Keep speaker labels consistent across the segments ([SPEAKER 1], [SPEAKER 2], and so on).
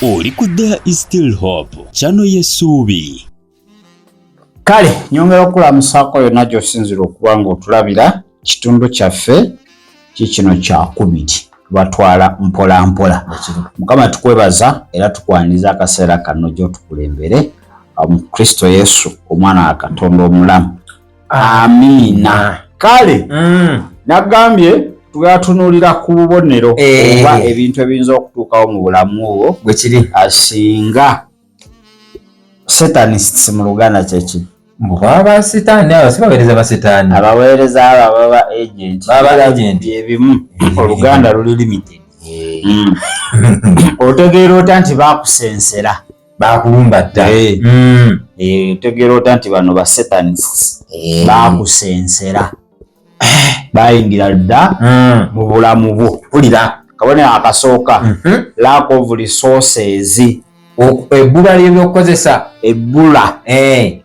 [SPEAKER 1] Oli ku There is Still Hope, channel y'essuubi.
[SPEAKER 2] Kale nyongera okulamusaako yonna gy'osinzira okuba ng'otulabira. Kitundu kyaffe kikino kyakubiri, tubatwala mpola mpola. Mukama tukwebaza era tukwaniriza akaseera kano gy'otukulembere mu Kristo Yesu, omwana wa Katonda omulamu. Amiina. Kale nagambye tugatunuulira ku bubonero oba ebintu ebiyinza okutuukawo mu bulamu bwo
[SPEAKER 3] Bwe kiri.
[SPEAKER 2] Singa satanists, mu Luganda kyeki?
[SPEAKER 3] Mbu baba basitaani, abo si baweereza basitaani.
[SPEAKER 2] Abaweereza abo ababa agent.
[SPEAKER 3] Baba agent.
[SPEAKER 2] Byebimu, Oluganda luli limited. Otegeera otya nti bakusensera?
[SPEAKER 3] Bakulumba dda.
[SPEAKER 2] Otegeera otya nti bano ba satanists bakusensera, bayingira dda mu bulamu bwo?
[SPEAKER 3] Mpulira.
[SPEAKER 2] Kabonero akasooka, lack of resources.
[SPEAKER 3] Ebbula ly'ebyokukozesa.
[SPEAKER 2] Ebbula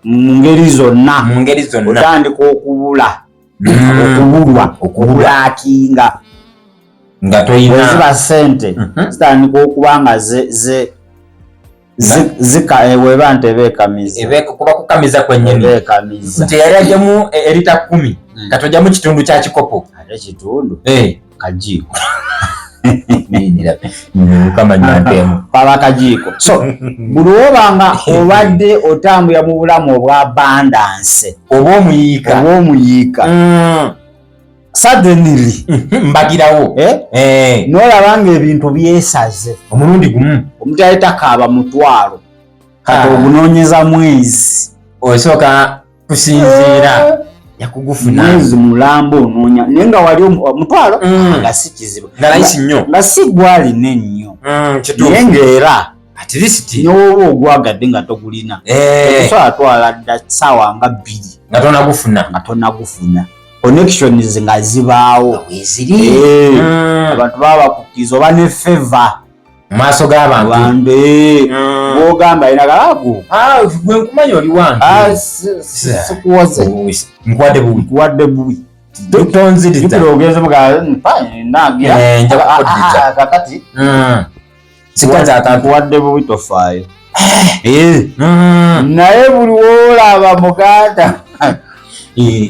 [SPEAKER 2] mu ngeri zonna.
[SPEAKER 3] Mu ngeri zonna.
[SPEAKER 2] Otandika okubula, okubulwa, okulackinga.
[SPEAKER 3] Nga toyina.
[SPEAKER 2] Bweziba sente, zitandika okuba nga weba nti ebeekamiza.
[SPEAKER 3] Kuba kukamiza kwennyini.
[SPEAKER 2] Ebeekamiza.
[SPEAKER 3] Nti yali ajjamu erita 10, kati ojjamu kitundu kya kikopo.
[SPEAKER 2] Ate kitundu, kajiiko.
[SPEAKER 3] Mukama nyanteemu.
[SPEAKER 2] Kaba kajiiko. So buli wobanga obadde otambulira mu bulamu obwa abundance
[SPEAKER 3] oba omuyiika,
[SPEAKER 2] oba omuyiika, suddenly,
[SPEAKER 3] mbagirawo,
[SPEAKER 2] eh? Nolaba nga ebintu byesaze.
[SPEAKER 3] Omulundi gumu.
[SPEAKER 2] Omuntu yali takaaba mutwalo, kati ogunoonyeza mwezi.
[SPEAKER 3] Osooka kusinziira yakugufuna.
[SPEAKER 2] Mwezi mulamba onoonya, naye nga wali omutwalo nga si kizibu.
[SPEAKER 3] Nga rahisi nnyo.
[SPEAKER 2] Nga si gwalina ennyo,
[SPEAKER 3] Kituufu.
[SPEAKER 2] Naye ng'era
[SPEAKER 3] At least
[SPEAKER 2] n'oba ogwagadde nga togulina, tosobola twala dda ssaawa nga 2
[SPEAKER 3] nga tonagufuna.
[SPEAKER 2] Nga tonagufuna. Connections nga zibaawo.
[SPEAKER 3] Weziri.
[SPEAKER 2] Abantu baba bakukkiriza oba ne favor
[SPEAKER 3] mu maaso g'abantu.
[SPEAKER 2] Bantu bwogamba inagaagu.
[SPEAKER 3] Ah, gwe nkumanya oli wange.
[SPEAKER 2] Sikuwoze.
[SPEAKER 3] Nkuwadde buwi.
[SPEAKER 2] Nkuwadde buwi.
[SPEAKER 3] Tonziriza.
[SPEAKER 2] Jjukira ogenze mugaa nagira.
[SPEAKER 3] Nja kukuddiza.
[SPEAKER 2] Kakati
[SPEAKER 3] Sikaza akantu.
[SPEAKER 2] Nkuwadde buwi, tofaayo. Naye buli woolaba muganda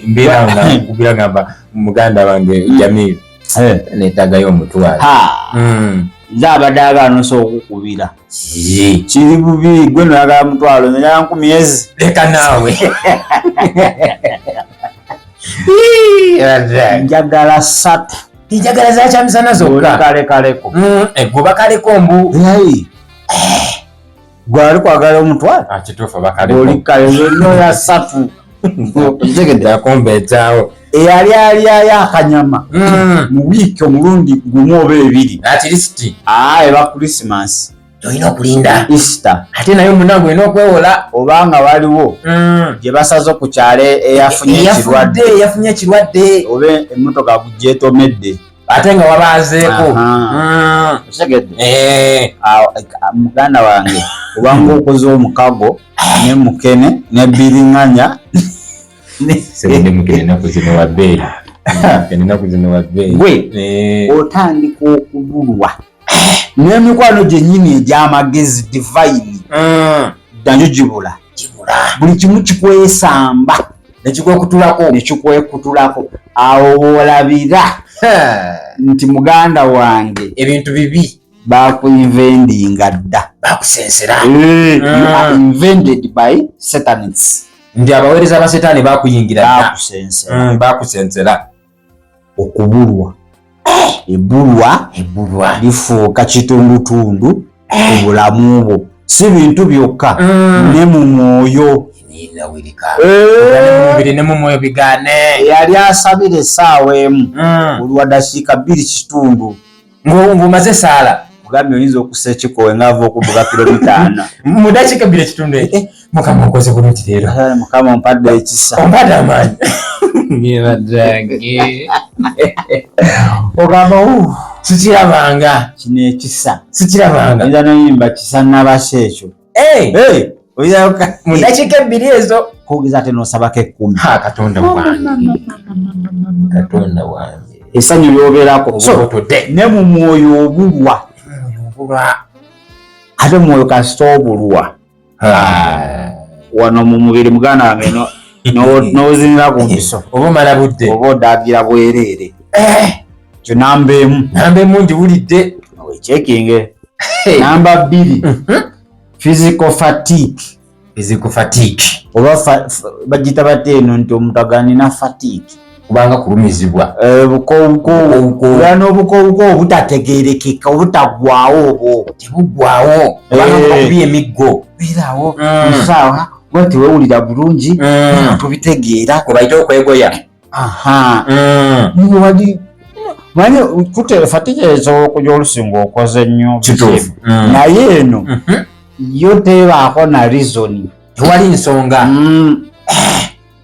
[SPEAKER 3] Mbeera nga nkubira ngamba muganda wange Jamil, neetagayo omutwalo.
[SPEAKER 2] Ha, nze abadde agala nosobola okukubira.
[SPEAKER 3] Ki?
[SPEAKER 2] Kiri bubi, gwe noyagala mutwalo, nze njagala 1000 ezi.
[SPEAKER 3] Leka naawe.
[SPEAKER 2] Njagala 3.
[SPEAKER 3] Njagala zakyamisana zokka.
[SPEAKER 2] Kalekaleko.
[SPEAKER 3] Gwe bakaleko mbu.
[SPEAKER 2] Gwe ali kwagala omutwalo.
[SPEAKER 3] Ah, kituufu, bakaleko.
[SPEAKER 2] Oli kale noya 3. Otegedde?
[SPEAKER 3] Yakumbeetaawo.
[SPEAKER 2] Eyali alyayo akanyama mu wiiki omulundi gumu oba ebiri,
[SPEAKER 3] At least.
[SPEAKER 2] Aa, eba Christmas,
[SPEAKER 3] Olina okulinda.
[SPEAKER 2] Easter.
[SPEAKER 3] Ate naye omunange olina okwewola.
[SPEAKER 2] Obanga waliwo gye basaze ku kyalo eyafunye ekirwadde.
[SPEAKER 3] Eyafudde, yafunye ekirwadde.
[SPEAKER 2] Oba emmotoka gyetomedde.
[SPEAKER 3] Ate nga wabaazeeko.
[SPEAKER 2] Aha. Otegedde?
[SPEAKER 3] Eh.
[SPEAKER 2] Awo, muganda wange, obanga okoze omukago ne mukene ne biriŋŋanya.
[SPEAKER 3] Sebudde mukene ennaku zino wa bbeeyi. Mukene ennaku zino wa bbeeyi.
[SPEAKER 2] Gwe otandika okubulwa n'emikwano gyennyini egy'amagezi divine, nagyo gibula.
[SPEAKER 3] Gibula.
[SPEAKER 2] Buli kimu kikwesamba.
[SPEAKER 3] Nekikwekutulako.
[SPEAKER 2] Nekikwekutulako. Awo woolabira nti muganda wange,
[SPEAKER 3] ebintu bibi.
[SPEAKER 2] Bakuinvadinga dda.
[SPEAKER 3] Bakusensera.
[SPEAKER 2] You are invaded by satanists.
[SPEAKER 3] Nti abaweereza ba setaani bakuyingira dda.
[SPEAKER 2] Bakusensera.
[SPEAKER 3] Bakusensera.
[SPEAKER 2] Okubulwa, ebbulwa
[SPEAKER 3] Ebbulwa
[SPEAKER 2] lifuuka kitundutundu ku bulamu bwo, si bintu byokka, ne mu mwoyo.
[SPEAKER 3] Nawirika mubiri ne mu mwoyo bigaane.
[SPEAKER 2] Eyali asabira essaawa emu, buli wa dakiika bbiri kitundu.
[SPEAKER 3] Ng'omaze saala.
[SPEAKER 2] Mugambye oyinza okussa ekikowe ngaava okudduka kilomita 40.
[SPEAKER 3] Mu dakiika bbiri ekitundu ekyo. Mukama okoze bulungi leero.
[SPEAKER 2] Mukama ompadde ekisa.
[SPEAKER 3] Ompadde amaanyi. Nyebadange.
[SPEAKER 2] Ogamba,
[SPEAKER 3] Sikirabanga.
[SPEAKER 2] Kino ekisa.
[SPEAKER 3] Sikirabanga.
[SPEAKER 2] Oyinza noyimba kisa nabasa ekyo.
[SPEAKER 3] Eh,
[SPEAKER 2] Oyinza
[SPEAKER 3] mu dakiika 2 ezo.
[SPEAKER 2] Kogeza ate n'osabako 10.
[SPEAKER 3] Ha, Katonda wange, Katonda wange.
[SPEAKER 2] Essanyu lyobeerako. So
[SPEAKER 3] Obutodde.
[SPEAKER 2] ne mu mwoyo obulwa.
[SPEAKER 3] Obulwa.
[SPEAKER 2] Ate mwoyo kasita obulwa wano mu mubiri, muganda wange, n'ozinira ku mpiso.
[SPEAKER 3] Oba omala budde.
[SPEAKER 2] Oba odagira bwereere. Kyo namba 1.
[SPEAKER 3] Namba 1 ngiwulidde.
[SPEAKER 2] Wechekinge. Namba 2, physical fatigue.
[SPEAKER 3] Physical fatigue.
[SPEAKER 2] Oba bagiyita batya eno nti omuntu aganina fatigue?
[SPEAKER 3] Kubanga kulumizibwa.
[SPEAKER 2] Bukowukowu n'obukowukowu obutategeerekeka, obutaggwawo obwo.
[SPEAKER 3] Tebuggwawo kubanga bakubye emiggo.
[SPEAKER 2] Beerawo nsaawa oba tewewulira bulungi, tubitegeera.
[SPEAKER 3] Kwe bayita okwegoya.
[SPEAKER 2] Aha. Wali manyi kute fatigue esobola okuja olusi ng'okoze nnyo.
[SPEAKER 3] Kituufu.
[SPEAKER 2] Naye eno yo tebaako na reason.
[SPEAKER 3] Tewali nsonga.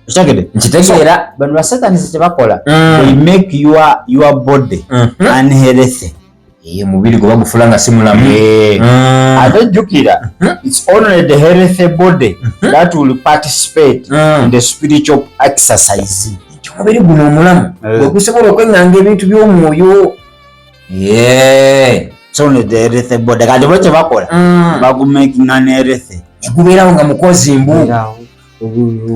[SPEAKER 2] Okitegedde?
[SPEAKER 3] Nkitegeera.
[SPEAKER 2] Bano basatanisi kyebakola, they make your body unhealthy.
[SPEAKER 3] Omubiri gwe bagufula nga si mulamu.
[SPEAKER 2] Ate jjukira, it's only the healthy body that will participate in the spiritual exercise.
[SPEAKER 3] Nti omubiri guno omulamu gwe gusobola okweŋŋanga ebintu by'omwoyo.
[SPEAKER 2] It's only the healthy body. Kati bo kyebakola, bagumaking unhealthy.
[SPEAKER 3] Negubeerawo nga mukozi mbu.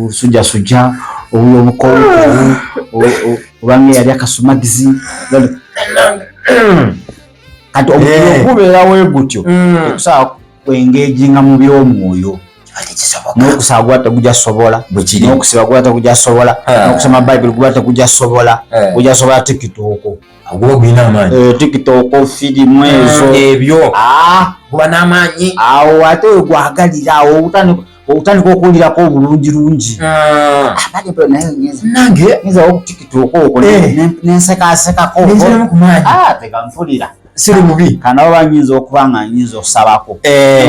[SPEAKER 2] Sujjasujja, obukowukowu, obanga eyali akasumagizi. Kati omubiri okubeerawo gutyo, okusobola kwengeginga mu by'omwoyo,
[SPEAKER 3] Kiba tekisoboka.
[SPEAKER 2] N'okusaba guba tegujasobola,
[SPEAKER 3] Bwekiri.
[SPEAKER 2] n'okusiba guba tegujasobola, n'okusoma Bayibuli guba tegujasobola. Gujasobola TikTok.
[SPEAKER 3] Guba gulina amaanyi.
[SPEAKER 2] TikTok, firimu ezo.
[SPEAKER 3] Ebyo.
[SPEAKER 2] Ah,
[SPEAKER 3] guba n'amaanyi.
[SPEAKER 2] Awo ate wegwagalira awo okutandika okuwulirako obulungirungi. Naye
[SPEAKER 3] Nange
[SPEAKER 2] nyinza ku TikTok okwo nensekasekako.
[SPEAKER 3] Nenziramu ku maanyi.
[SPEAKER 2] Ah, tekanfulira.
[SPEAKER 3] Siri bubi.
[SPEAKER 2] Kana oba nyinza okuba nga nyinza okusabako,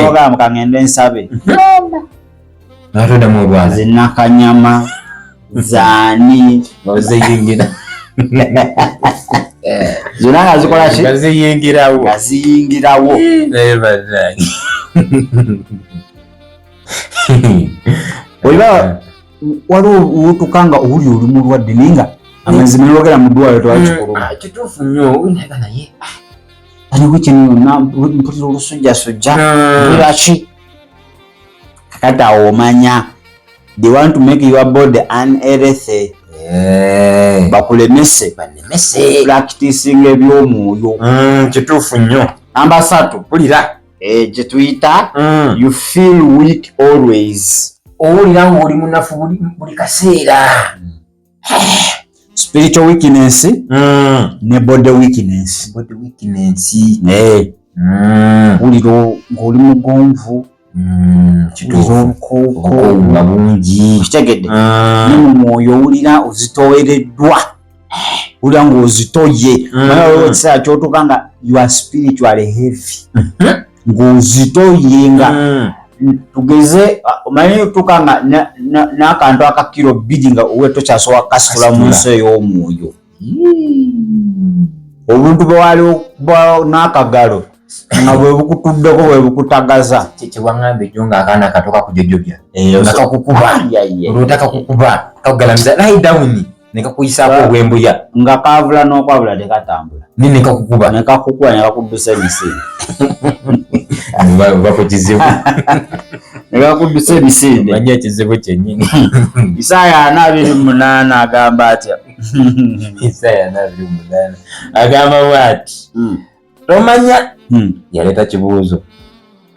[SPEAKER 2] ogamba kangende nsabe.
[SPEAKER 3] Natondamu olwazi.
[SPEAKER 2] Zinakanyama zaani?
[SPEAKER 3] Ziyingira.
[SPEAKER 2] Zonna nga zikola ki?
[SPEAKER 3] Nga ziyingirawo.
[SPEAKER 2] Nga ziyingirawo.
[SPEAKER 3] Naye bannange.
[SPEAKER 2] Oliba waliwo wotuka nga owuli oli mulwadde, naye nga amazima newogera mu ddwaliro tewali kikuluma.
[SPEAKER 3] Ah, kituufu nnyo, naye naye
[SPEAKER 2] Taniku kino yonna mpulira olusujjasujja, mpulira ki? Kakati awo omanya they want to make your body unhealthy, bakulemese
[SPEAKER 3] Banemese.
[SPEAKER 2] Practicing ebyomwoyo.
[SPEAKER 3] Kituufu nnyo.
[SPEAKER 2] Namba 3.
[SPEAKER 3] Mpulira.
[SPEAKER 2] Gye tuyita you feel weak always.
[SPEAKER 3] Owulira ng'oli munafu buli kaseera.
[SPEAKER 2] Spiritual weakness ne body weakness.
[SPEAKER 3] Body weakness.
[SPEAKER 2] Wulira ng'oli mugonvu, wulira obukooko.
[SPEAKER 3] Obukooko nga bungi.
[SPEAKER 2] Kitegedde? Ne mu mwoyo owulira ozitowereddwa, owulira ng'ozitoye. Naye waliwo ekiseera kyotuuka nga you are spiritually heavy, ng'ozitoye nga tugeze omanyi otuuka nga n'akantu aka kiro 2 nga owe tokyasobola kasitula mu nsi ey'omwoyo. Obuntu bwe wali n'akagalo nga bwe bukutuddeko, bwe bukutagaza.
[SPEAKER 3] Kyewaŋŋamba ejjo ng'akaana kato kakujojobya nga kakukuba.
[SPEAKER 2] Aye.
[SPEAKER 3] Olwota kakukuba, kakugalamiza, lie down, ne kakuyisaako obwembuya.
[SPEAKER 2] Nga kavula n'okwabula tekatambula.
[SPEAKER 3] Ne kakukuba.
[SPEAKER 2] Ne kakukuba ne kakuddusa emisinde.
[SPEAKER 3] Oba ku kizibu.
[SPEAKER 2] Ne kakuddusa emisinde.
[SPEAKER 3] Manyi ekizibu kyennyini.
[SPEAKER 2] Isaaya 4:28 agamba atya?
[SPEAKER 3] Isaaya 4:28 agamba bw'ati: tomanya. Yaleeta kibuuzo.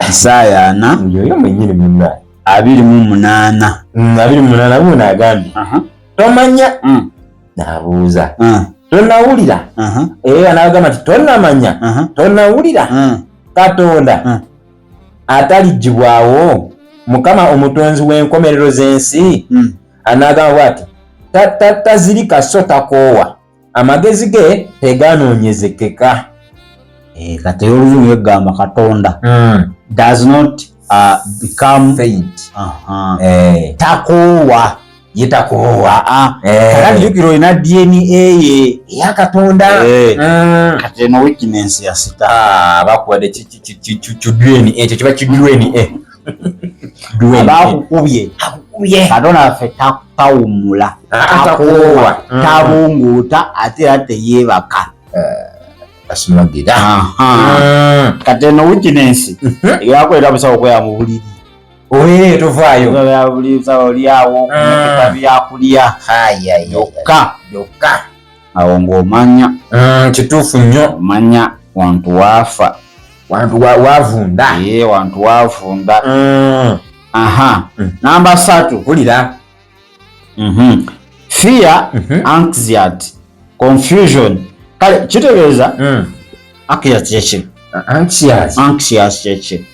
[SPEAKER 2] Isaaya 4
[SPEAKER 3] Yoyo mwennyini munnaye.
[SPEAKER 2] 28.
[SPEAKER 3] 28 buno agambye, tomanya? N'abuuza. Tonawulira? Era n'agamba nti tonamanya? Tonawulira? Katonda ataligibwawo, Mukama omutonzi w'enkomerero z'ensi, anaagamba bw'ati: tazirika so takoowa, amagezi ge teganoonyezekeka.
[SPEAKER 2] Kati oluzungu egamba Katonda does not become
[SPEAKER 3] faint.
[SPEAKER 2] Takoowa.
[SPEAKER 3] Ye takoowa.
[SPEAKER 2] Kakati jjukira olina DNA ye.
[SPEAKER 3] Eya Katonda.
[SPEAKER 2] Kati eno weakness ya sita.
[SPEAKER 3] Ah, bakuwadde ki DNA, ekyo kiba ki DNA. DNA.
[SPEAKER 2] Abakukubye.
[SPEAKER 3] Akukubye.
[SPEAKER 2] Katonda waffe tawummula.
[SPEAKER 3] Ah, takoowa.
[SPEAKER 2] Tabunguuta, ate era teyeebaka.
[SPEAKER 3] Basumagira.
[SPEAKER 2] Kati eno weakness yakwera busawo kwera mu buliri.
[SPEAKER 3] Oye tovaayo.
[SPEAKER 2] Buli sawa oli awo kumeketa byakulya. Yokka.
[SPEAKER 3] Yokka.
[SPEAKER 2] Awo ng'omanya.
[SPEAKER 3] Kituufu nnyo.
[SPEAKER 2] Omanya wantu waafa.
[SPEAKER 3] Wantu wavunda.
[SPEAKER 2] Wantu wavunda. Aha. Namba 3.
[SPEAKER 3] Mpulira.
[SPEAKER 2] Fear, anxiety, confusion. Kale kitegeeza anxious kyeki?
[SPEAKER 3] Anxious.
[SPEAKER 2] Anxious kyeki?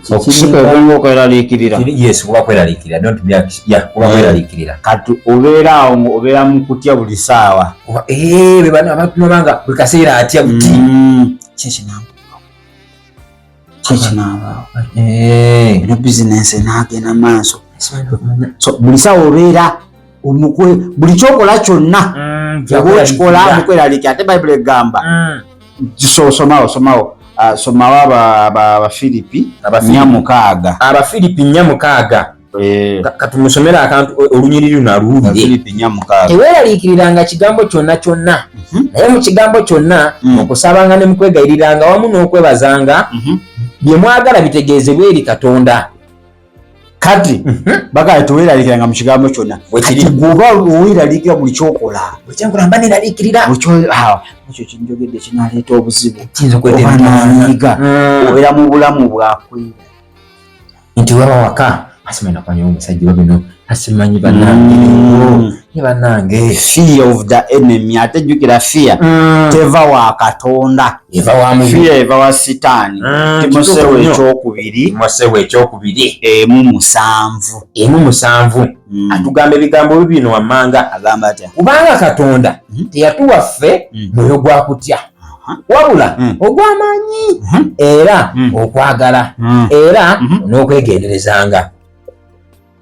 [SPEAKER 2] Okusika okweraliikirira.
[SPEAKER 3] Yes, kuba kweraliikirira. Don't be anxious. Yeah, kuba kweraliikirira.
[SPEAKER 2] Kati obeera awo obeera mu kutya buli ssaawa.
[SPEAKER 3] Be bano abantu nabanga buli kaseera atya buti.
[SPEAKER 2] Kyeki nabaawo. Eno bizinensi enaagenda maaso. So buli ssaawa obeera buli kyokola kyonna oba okikola mukweraliikirira. Ate Bayibuli egamba somawo somawo somawo Abafiripi 4:6.
[SPEAKER 3] Abafiripi 4:6. Katumusomere akantu olunyiriri luno aluwulire.
[SPEAKER 2] Abafiripi 4:6.
[SPEAKER 3] Teweeraliikiriranga kigambo kyonna kyonna, naye mu kigambo kyonna okusabanga ne mukwegayiriranga wamu n'okwebazanga bye mwagala bitegeezebwe eri Katonda.
[SPEAKER 2] Kati bagala teweeraliikiranga mu kigambo kyonna. Kati bw'oba weeraliikira buli kyokola.
[SPEAKER 3] Buli kyenkola mba neeraliikirira.
[SPEAKER 2] Ekyo kinjogedde kinaleeta obuzibu.
[SPEAKER 3] Kiyinza okuleeta
[SPEAKER 2] Oba
[SPEAKER 3] emitawaana.
[SPEAKER 2] n'anyiga. Obeera mu bulamu bwakwera.
[SPEAKER 3] Nti waba waka asimanyi nakwanya omusajja oba bino asimanyi bannange. Ye bannange.
[SPEAKER 2] Fear of the enemy. Ate jjukira fear teva wa Katonda.
[SPEAKER 3] Eva wa mubi.
[SPEAKER 2] Fear eva wa Sitaani. Timoseewo ekyokubiri.
[SPEAKER 3] Timoseewo ekyokubiri.
[SPEAKER 2] 1:7.
[SPEAKER 3] 1:7. Atugamba ebigambo bibino wammanga.
[SPEAKER 2] Agamba atya?
[SPEAKER 3] Kubanga Katonda teyatuwa ffe mwoyo gwa kutya, wabula ogw'amaanyi era okwagala era n'okwegenderezanga.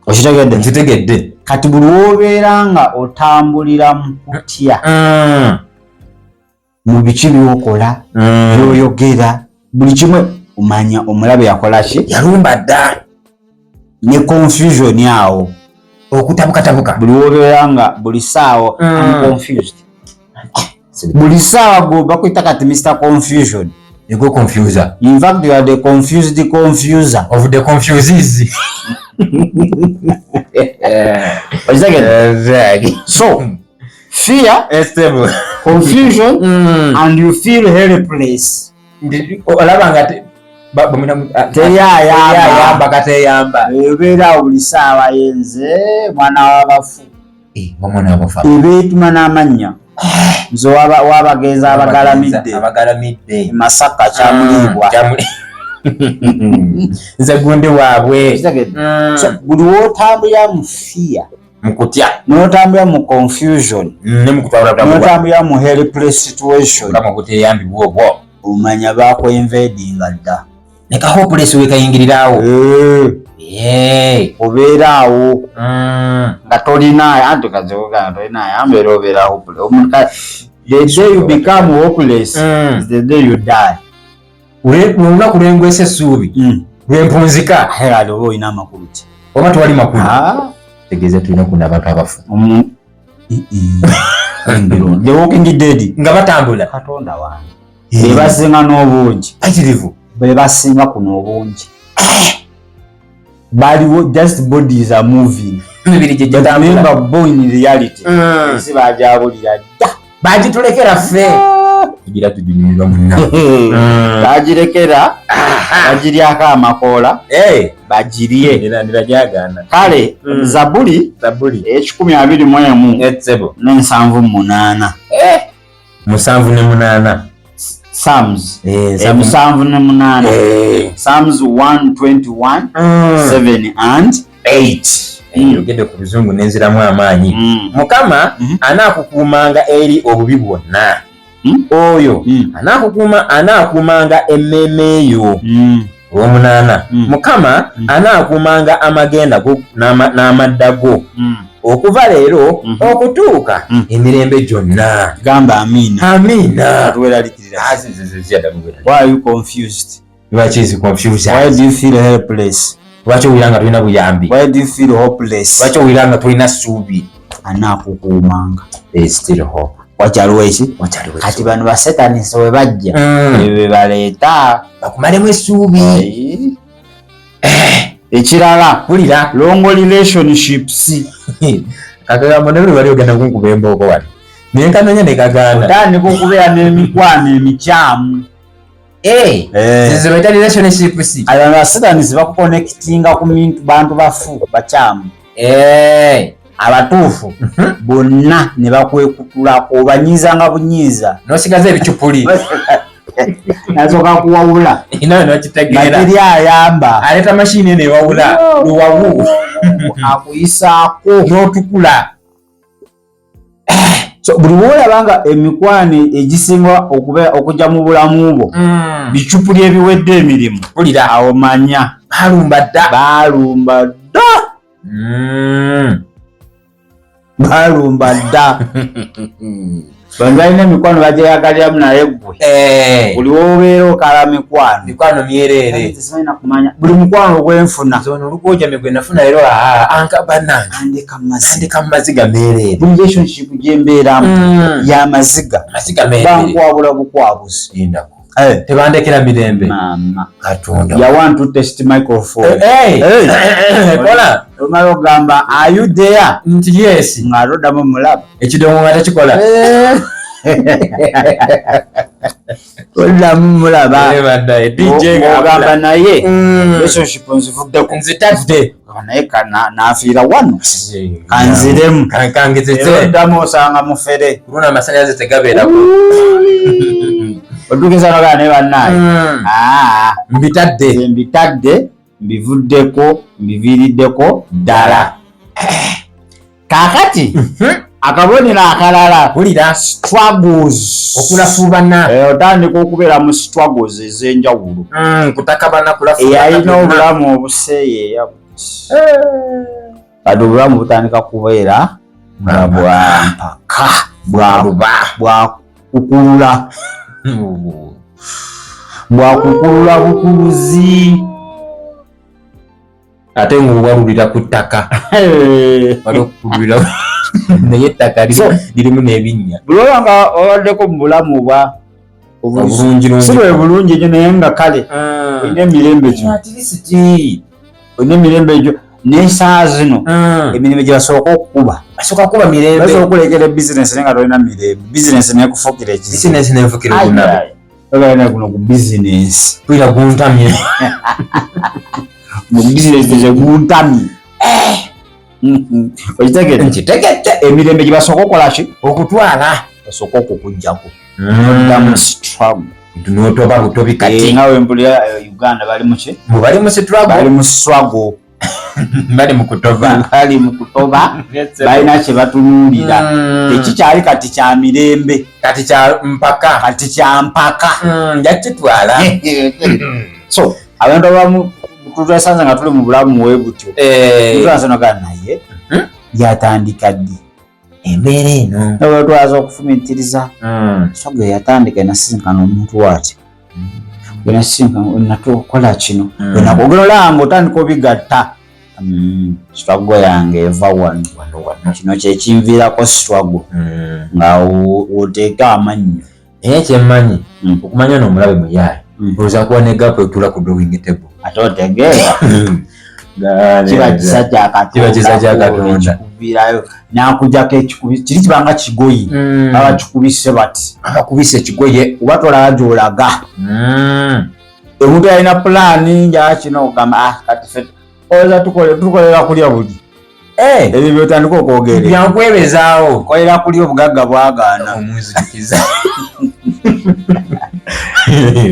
[SPEAKER 2] Okitegedde?
[SPEAKER 3] Nkitegedde.
[SPEAKER 2] Kati buli w'obeera nga otambulira mu kutya, mu biki by'okola, by'oyogera, buli kimwe omanya omulabe yakola ki?
[SPEAKER 3] Yalumba dda.
[SPEAKER 2] Ne confusion awo.
[SPEAKER 3] Okutabukatabuka.
[SPEAKER 2] Buli w'obeera nga buli ssaawa I'm confused. Buli ssaawa gwe bakuyita kati Mr. Confusion.
[SPEAKER 3] You go confuser.
[SPEAKER 2] In fact, you are the confused confuser.
[SPEAKER 3] Of the confuses.
[SPEAKER 2] Exactly. So, fear, confusion, and you feel helpless.
[SPEAKER 3] Olaba nga
[SPEAKER 2] Teyayamba.
[SPEAKER 3] Kateyamba.
[SPEAKER 2] Obeera buli ssaawa yenze mwana w'abafu.
[SPEAKER 3] Omwana w'abafu.
[SPEAKER 2] Ebeetuma n'amannya. Nze w'abagenzi abagalamidde.
[SPEAKER 3] Abagalamidde.
[SPEAKER 2] Masaka Kyamuliibwa.
[SPEAKER 3] Nze gundi waabwe.
[SPEAKER 2] So, buli w'otambulira mu fear,
[SPEAKER 3] Mu kutya,
[SPEAKER 2] n'otambulira mu confusion,
[SPEAKER 3] ne mu kutwalabula,
[SPEAKER 2] n'otambulira mu helpless situation,
[SPEAKER 3] obulamu obuteyambibwa obwo,
[SPEAKER 2] omanya bakweinvadinga dda.
[SPEAKER 3] Ne ka hopeless we kayingirirawo.
[SPEAKER 2] Obeera awo nga tolina anti kazibuga tolina ayamba era obeera hopeless. The day you become hopeless is the day you die.
[SPEAKER 3] Olunaku lwengwesa essuubi lwempunzika.
[SPEAKER 2] Ate oba olina amakulu ki?
[SPEAKER 3] Oba tewali makulu. Tegeeza tulina okunda abantu abafu.
[SPEAKER 2] The walking dead.
[SPEAKER 3] Nga batambula.
[SPEAKER 2] Katonda wange. Be basinga n'obungi.
[SPEAKER 3] Bayitirivu.
[SPEAKER 2] Be basinga kuno obungi. Baliwo just bodies are moving.
[SPEAKER 3] Emibiri gye gitambula.
[SPEAKER 2] Remember born in reality. Ensi bagyabulira dda.
[SPEAKER 3] Bagitulekera ffe. Tugira tuginyumirwa munna.
[SPEAKER 2] Bagirekera, bagiryako amakoola, bagirye.
[SPEAKER 3] Niragyagaana.
[SPEAKER 2] Kale, Zabuli,
[SPEAKER 3] Zabuli.
[SPEAKER 2] 121
[SPEAKER 3] Etsebo.
[SPEAKER 2] 78.
[SPEAKER 3] 78.
[SPEAKER 2] Psalms. 78. Psalms 121, 7 and 8.
[SPEAKER 3] Yogedde ku luzungu n'enziramu amaanyi. Mukama anaakukuumanga eri obubi bwonna. Oyo anaakuumanga emmeeme yo. Olw'omunaana. Mukama anaakuumanga amagenda go n'amadda go. Okuva leero okutuuka emirembe gyonna.
[SPEAKER 2] Gamba amiina.
[SPEAKER 3] Amiina.
[SPEAKER 2] Tuweraliikirira. Why are you confused?
[SPEAKER 3] Lwaki is confused?
[SPEAKER 2] Why do you feel helpless?
[SPEAKER 3] Lwaki owulira nga tolina buyambi?
[SPEAKER 2] Why do you feel hopeless?
[SPEAKER 3] Lwaki owulira nga tolina ssuubi?
[SPEAKER 2] Anaakukuumanga.
[SPEAKER 3] There is still hope.
[SPEAKER 2] Wakyaliwo eki?
[SPEAKER 3] Wakyaliwo.
[SPEAKER 2] Kati bano basetanisi we bajja, ebyo bye baleeta.
[SPEAKER 3] Bakumalemu essuubi.
[SPEAKER 2] Ekirala,
[SPEAKER 3] Mpulira.
[SPEAKER 2] long relationships.
[SPEAKER 3] Kakagambo ne buli bali ogenda kunkuba embooko wano, naye nkamenya ne kagaana.
[SPEAKER 2] Otandika okubeera n'emikwano emikyamu.
[SPEAKER 3] Zizo bayita relationships.
[SPEAKER 2] Abantu basetanisi bakuconnectinga ku mintu bantu bafu bakyamu. Abatuufu bonna ne bakwekutulako, obanyiiza nga bunyiiza.
[SPEAKER 3] N'osigaza ebicupuli.
[SPEAKER 2] Nasooka kuwawula.
[SPEAKER 3] Nawe n'okitegeera.
[SPEAKER 2] Nga teri ayamba.
[SPEAKER 3] Aleeta mashini eno ewawula luwawu.
[SPEAKER 2] Akuyisaako.
[SPEAKER 3] N'otukula.
[SPEAKER 2] So buli woolaba nga emikwano egisinga okujja mu bulamu bwo bicupuli ebiwedde emirimu,
[SPEAKER 3] Mpulira.
[SPEAKER 2] awo manya
[SPEAKER 3] Balumba dda.
[SPEAKER 2] Balumba dda. Balumba dda. Bano balina emikwano bagyeyagaliramu, naye ggwe buli wobeera okala mikwano.
[SPEAKER 3] Mikwano myereere.
[SPEAKER 2] Simanyi kumanya buli mukwano gwenfuna.
[SPEAKER 3] Nze ono olugojame gwe nafuna leero, anka bannange.
[SPEAKER 2] Andeka mumaziga.
[SPEAKER 3] Andeka mu maziga meereere.
[SPEAKER 2] Buli relationship gyembeeramu y'amaziga.
[SPEAKER 3] Maziga meereere.
[SPEAKER 2] Bankwabula bukwabuzi.
[SPEAKER 3] Lindako. Tebandekera mirembe.
[SPEAKER 2] Maama.
[SPEAKER 3] Katonda.
[SPEAKER 2] Ya one to test microphone.
[SPEAKER 3] Kola.
[SPEAKER 2] Omala ogamba, "Are you there?"
[SPEAKER 3] Nti yes.
[SPEAKER 2] Ng'ate oddamu mulaba.
[SPEAKER 3] Ekidongo nga tekikola.
[SPEAKER 2] Oddamu mulaba.
[SPEAKER 3] Eh, bannaye, DJ nga
[SPEAKER 2] Ogamba
[SPEAKER 3] abula.
[SPEAKER 2] naye relationship nzivuddeko.
[SPEAKER 3] Nzitadde.
[SPEAKER 2] Naye nafiira wano, kanziremu.
[SPEAKER 3] Kangezeze.
[SPEAKER 2] Era oddamu osanga mufere.
[SPEAKER 3] Kuluna amasanyalaze tegabeerako.
[SPEAKER 2] Otuukiriza nogaa naye bannaaye.
[SPEAKER 3] Mbitadde.
[SPEAKER 2] Nze mbitadde, mbivuddeko, mbiviiriddeko ddala. Kaakati akabonero akalala,
[SPEAKER 3] Mpulira.
[SPEAKER 2] struggles.
[SPEAKER 3] Okulafuubana.
[SPEAKER 2] Otandika okubeera mu struggles ez'enjawulo.
[SPEAKER 3] Kutakabana, kulafuubana.
[SPEAKER 2] Eyalina obulamu obuseeyeeya buti, kati obulamu butandika kubeera nga bwampaka, bwakukulula, bwakukulula bukuluzi.
[SPEAKER 3] Ate ng'owalulira ku ttaka. Wali okukululira, naye ettaka lirimu n'ebinnya.
[SPEAKER 2] Buli oba nga obaddeko mu bulamu bwa
[SPEAKER 3] Obulungirungi.
[SPEAKER 2] si bwe bulungi ennyo, naye nga kale olina emirembe gyo,
[SPEAKER 3] At least.
[SPEAKER 2] olina emirembe gyo, n'esaawa zino emirembe gye basooka okukuba.
[SPEAKER 3] Basooka kuba mirembe.
[SPEAKER 2] Basobola okulekera bizinesi naye nga tolina mirembe, bizinesi nekufuukira ekizibu.
[SPEAKER 3] Bizinesi nenfukira obunabe.
[SPEAKER 2] Obalina guno ku bizinesi.
[SPEAKER 3] Pulira guntamye.
[SPEAKER 2] Mu bizinesi teguntamye, okitegedde?
[SPEAKER 3] Nkitegedde.
[SPEAKER 2] Emirembe gye basooka okukola ki?
[SPEAKER 3] Okutwala.
[SPEAKER 2] Basooka okukuggyako, oddamu struggle.
[SPEAKER 3] N'otoba butobi kati.
[SPEAKER 2] Nga wempulira, Uganda bali muki?
[SPEAKER 3] Mbu bali mu struggle.
[SPEAKER 2] Bali mu struggle.
[SPEAKER 3] Bali mu kutoba.
[SPEAKER 2] Bali mu kutoba, balina kye batunuulira. Tekikyali kati kya mirembe.
[SPEAKER 3] Kati kya mpaka.
[SPEAKER 2] Kati kya mpaka.
[SPEAKER 3] Njakitwala.
[SPEAKER 2] So abantu abamu tutwesanze nga tuli mu bulamu we butyo, tulasonoga naye byatandika ddi?
[SPEAKER 3] Embeera eno.
[SPEAKER 2] Nga twaza okufumitiriza, so yatandika enasisinkana omuntu waati, wenasisinkana natukola kino, wenakogera, olaba nga otandika obigatta, struggle yange eva wano.
[SPEAKER 3] Wano wano.
[SPEAKER 2] Kino kyekinviirako struggle, nga woteeka amannyo.
[SPEAKER 3] Naye kyemmanyi, okumanya n'omulabe muyaayi, olowooza kuba ne gap etula ku drawing table.
[SPEAKER 2] Ate otegeera, kiba kisa
[SPEAKER 3] Kiba kisa kya Katonda.
[SPEAKER 2] Kyakatonda nakujjako ekikubi kiri, kibanga kigoyi, baba kikubise bati.
[SPEAKER 3] Abakubisa ekigoye.
[SPEAKER 2] Oba tolaba gyolaga. Omuntu alina pulaani njala kino, ogamba, "Ah, kati ffe oza tukolera kulya buli." Ebyo byotandika okwogera.
[SPEAKER 3] Byankwebezaawo.
[SPEAKER 2] Kolera kulya, obugagga bwagaana.
[SPEAKER 3] Omunzijukiza.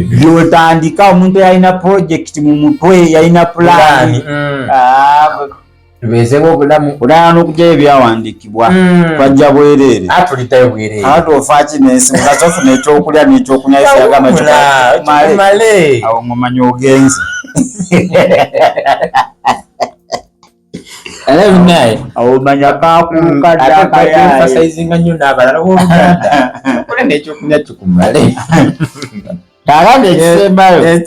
[SPEAKER 2] Byotandika, omuntu yalina project mu mutwe, yalina pulaani. Ah,
[SPEAKER 3] Tubeezewo obulamu.
[SPEAKER 2] Olaba n'okugyayo ebyawandiikibwa, twajja bwereere.
[SPEAKER 3] Atulitayo bwereere.
[SPEAKER 2] Ate ofaaki n'ensi mukazi ofuna ekyokulya n'ekyokunywa, Yesu yagamba kikumale.
[SPEAKER 3] Kimale.
[SPEAKER 2] Awo ng'omanya ogenze.
[SPEAKER 3] Era binaye.
[SPEAKER 2] Awo omanya kakuluka dda akayaye.
[SPEAKER 3] Emphasizinga nnyo n'abalala, oluganda, okule n'ekyokunywa kikumale.
[SPEAKER 2] Kakati ekisembayo,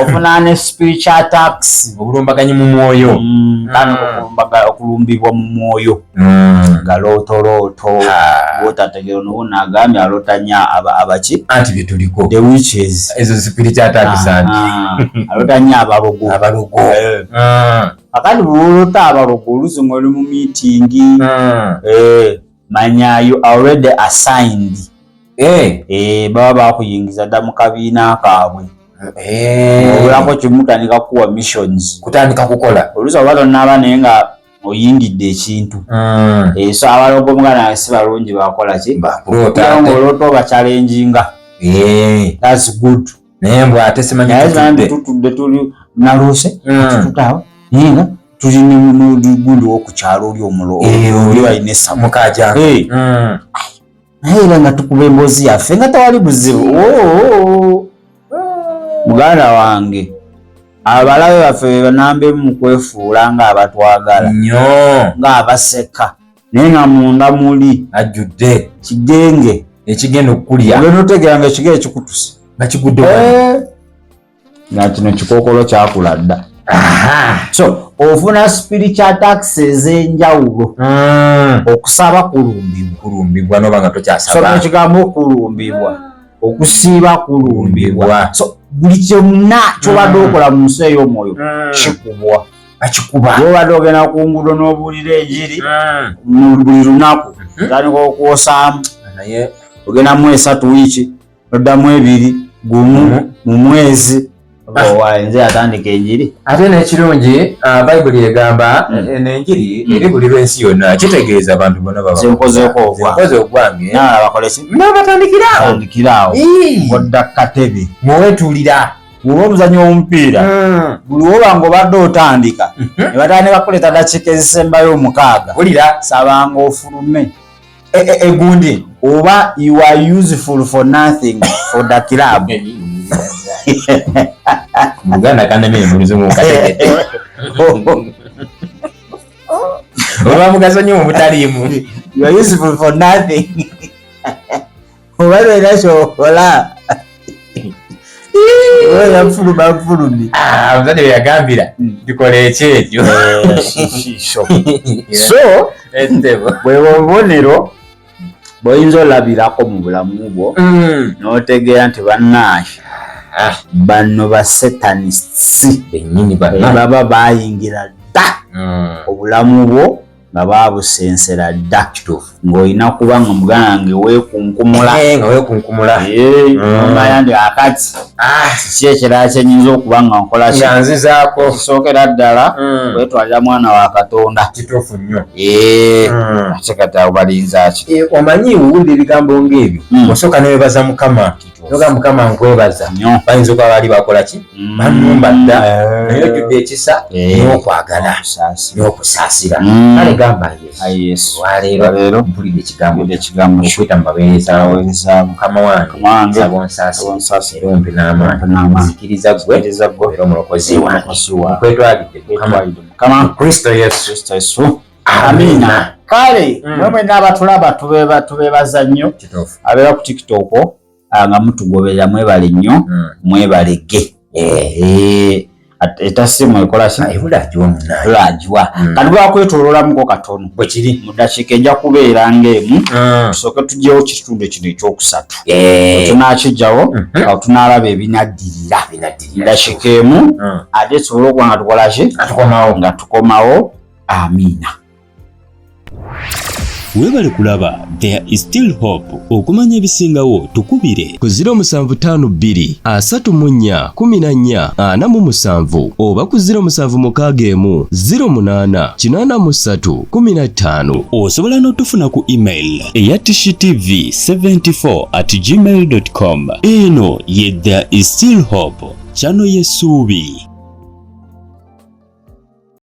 [SPEAKER 2] ofuna ne spiritual attacks.
[SPEAKER 3] Obulumbaganyi mu mwoyo.
[SPEAKER 2] Kano okulumbibwa mu mwoyo, nga lootolooto bwotategera. Nowona agambye aloota nnyo abaki?
[SPEAKER 3] Anti byetuliko.
[SPEAKER 2] The witches.
[SPEAKER 3] Ezo spiritual attacks anti.
[SPEAKER 2] Aloota nnyo abalogo.
[SPEAKER 3] Abalogo.
[SPEAKER 2] Kakati bwolota abalogo, oluusi ng'oli mu meeting, manya you already assigned. Baba bakuyingiza dda mu kabiina kaabwe. Obulako kimu, tandika kuwa missions.
[SPEAKER 3] Kutandika kukola.
[SPEAKER 2] Oluusi oba tonaaba, naye nga oyingidde ekintu. So abalogo, muganda, si balungi. Bakola ki?
[SPEAKER 3] Bakuloota.
[SPEAKER 2] Ngaoloota obachallenginga. That's good.
[SPEAKER 3] Naye mbw ate simanyi.
[SPEAKER 2] Naye simanyi.
[SPEAKER 3] Tutudde.
[SPEAKER 2] Tutudde, tuli naloose tutudde naye nga tuli gundi wokukyalo, oli omulo oli balina essamu.
[SPEAKER 3] Mukajanga.
[SPEAKER 2] Naye era nga tukuba emboozi yaffe nga tewali buzibu. Oh, muganda wange, abalabe baffe be banambemu mu kwefuula ng'abatwagala,
[SPEAKER 3] nnyo,
[SPEAKER 2] ng'abaseka, naye nga munda muli
[SPEAKER 3] ajjudde
[SPEAKER 2] kigenge
[SPEAKER 3] ekigenda okukulya.
[SPEAKER 2] Ogenda otegeera nga ekigere kikutuse
[SPEAKER 3] nga kigudde wano.
[SPEAKER 2] Nga kino kikookolo kyakula dda. So ofuna spiritual attacks ez'enjawulo. Okusaba kulumbibwa.
[SPEAKER 3] Kulumbibwa noba nga
[SPEAKER 2] So
[SPEAKER 3] tokyasaba.
[SPEAKER 2] ekigambo okulumbibwa, okusiiba kulumbibwa.
[SPEAKER 3] Kulumbibwa.
[SPEAKER 2] So buli kyonna kyobadde okola mu nsi ey'omwoyo kikubwa.
[SPEAKER 3] Akikuba.
[SPEAKER 2] Bwobadde ogenda ku nguudo n'obuulira enjiri mu buli lunaku, otandika okwosaamu.
[SPEAKER 3] Naye
[SPEAKER 2] ogendamu 3 wiiki, oddamu 2, 1 mu mwezi. Owa nze atandika enjiri.
[SPEAKER 3] Ate n'ekirungi, bayibuli egamba eno enjiri eri bulirwa ensi yonna, kitegeeza abantu bonna baba.
[SPEAKER 2] Nze nkozeeko ogwange.
[SPEAKER 3] Nkoze ogwange.
[SPEAKER 2] Naala bakole ki?
[SPEAKER 3] Nabatandikiraawo.
[SPEAKER 2] Tandikiraawo, odda katebe.
[SPEAKER 3] Muwetuulira.
[SPEAKER 2] Bw'oba omuzanyi w'omupiira, buli woba nga obadde otandika ne batandika kuleeta dakiika ezisembayo 6,
[SPEAKER 3] Wulira.
[SPEAKER 2] sabanga ofulume.
[SPEAKER 3] Egundi.
[SPEAKER 2] Oba you are useful for nothing for the club.
[SPEAKER 3] Muganda kandamire mu luzungu kategedde, oba mugaso nnyo mu butaliimu.
[SPEAKER 2] You are useful for nothing, oba tolina kyokola, oba nfuluma nfulumi.
[SPEAKER 3] Ah, omuzadde bwe yagambira tukola ekyekyo.
[SPEAKER 2] So
[SPEAKER 3] Ettebo.
[SPEAKER 2] bwe bubonero bw'oyinza olabirako mu bulamu bwo n'otegeera nti bannange, bano ba satanists
[SPEAKER 3] Bennyini bana.
[SPEAKER 2] Baba bayingira dda obulamu bwo nga babusensera dda, ng'olina kuba nga, muganda wange, weekunkumula.
[SPEAKER 3] Eh, nga weekunkumula.
[SPEAKER 2] Nomanya nti akati kiki ekirala kyenyinza okuba nga nkola ki?
[SPEAKER 3] Nga nzizaako.
[SPEAKER 2] Kisookera ddala kwetwalira mwana wa Katonda.
[SPEAKER 3] Kituufu nnyo.
[SPEAKER 2] Ate kati awo balinza ki?
[SPEAKER 3] Eh, omanyi owulira ebigambo ng'ebyo, osooka newebaza Mukama, noga Mukama nkwebaza.
[SPEAKER 2] Nnyo.
[SPEAKER 3] Bayinza okuba baali bakola ki? Banumba dda, naye ojjudde ekisa n'okwagala
[SPEAKER 2] N'okusaasira.
[SPEAKER 3] N'okusaasira. Kale gamba Yesu,
[SPEAKER 2] Ayi Yesu,
[SPEAKER 3] olwaleero
[SPEAKER 2] olwaleero
[SPEAKER 3] mpulidde ekigambo
[SPEAKER 2] mpulidde ekigambo kyo.
[SPEAKER 3] Okwita mu baweereza bo.
[SPEAKER 2] Baweereza bo.
[SPEAKER 3] Mukama wange,
[SPEAKER 2] Mukama wange,
[SPEAKER 3] nsaba onsaasire,
[SPEAKER 2] onsaasire,
[SPEAKER 3] era ompe n'amaanyi.
[SPEAKER 2] ompe n'amaanyi.
[SPEAKER 3] Nzikiriza ggwe
[SPEAKER 2] Nzikiriza ggwe
[SPEAKER 3] era omulokozi wange.
[SPEAKER 2] Omulokozi wange.
[SPEAKER 3] Nkwetwalidde Mukama,
[SPEAKER 2] Nkwetwalidde Mukama,
[SPEAKER 3] Kristo Yesu.
[SPEAKER 2] Kristo Yesu, amiina. Kale mwe mwenna abatulaba, tubeebaza nnyo.
[SPEAKER 3] Kituufu.
[SPEAKER 2] Abeera ku TikTok, nga mutugoberera, mwebale nnyo. Mwebalege. Etasimu ekola ki?
[SPEAKER 3] Ebula agiwa munnaye.
[SPEAKER 2] Tulagiwa. Kati bwakwetololamuko katono
[SPEAKER 3] Bwe kiri.
[SPEAKER 2] mu ddakiika ejja kubeera ng'emu, tusooke tugyewo kitundu kino ekyokusatu. Tunakijjawo, awo tunaalaba ebinaddirira.
[SPEAKER 3] Binaddirira.
[SPEAKER 2] Ddakiika emu, ate tusobole okuba nga tukola ki?
[SPEAKER 3] Nga tukomawo.
[SPEAKER 2] Nga tukomawo. Amiina.
[SPEAKER 1] Weebale kulaba There is Still Hope. Okumanya ebisingawo, tukubire
[SPEAKER 4] ku 0752 34 14 47 oba ku 0761 08 83 15.
[SPEAKER 1] Osobola n'otufuna ku email eya tishtv74@gmail com. Eno ye There is Still Hope, channel y'essuubi.